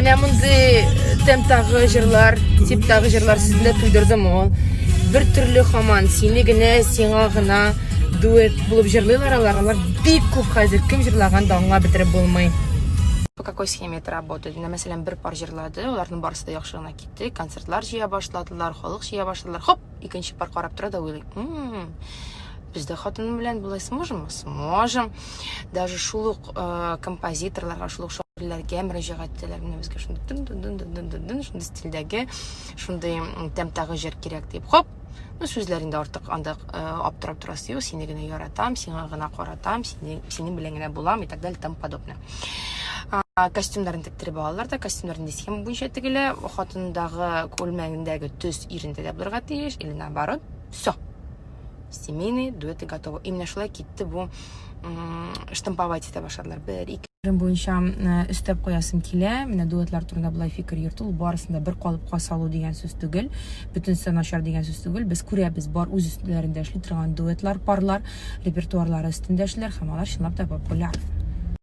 Менә мондый темптагы җырлар, типтагы җырлар сезне дә туйдырдымы ул? Бер төрле хаман, сине генә, сиңа гына дуэт булып җырлыйлар алар. Алар бик күп хәзер. Кем җырлаган да аңлап бетереп булмый. По какой схеме это работает? Менә, мәсәлән, бер пар җырлады, аларның барысы да яхшы гына китте, концертлар җыя башладылар, халык җыя башладылар. Хоп, икенче пар карап тора да уйлый. Без дә хатыным белән болай сможем? Сможем. Даже шул ук э, композиторларга, шул ук шагыйрьләргә мөрәҗәгать итәләр. Менә безгә шундый дын дын дын дын дын дын шундый стильдәге, шундый тәмтагы җыр кирәк дип. Хоп, ну сүзләр инде артык анда э, аптырап торасы юк. Сине генә яратам, сиңа гына каратам, сине, синең белән генә булам и так далее и тому подобное. Костюмнарын тектереп алалар да, костюмнар инде схема буенча тегелә, хатындагы күлмәгендәге төс ирендә дә булырга тиеш, или наоборот. Все. Семейные дуэты готовы. И менә шулай китте бу штамповать итә башладылар. Бер, ике буенча өстәп куясым килә. Менә дуэтлар турында болай фикер йөртү, ул барысын да бер калыпка салу дигән сүз түгел. Бөтенесе начар дигән сүз түгел. Без күрәбез, бар үз өстеләрендә эшли торган дуэтлар, парлар, репертуарлары өстендә эшлиләр һәм алар чынлап та популяр.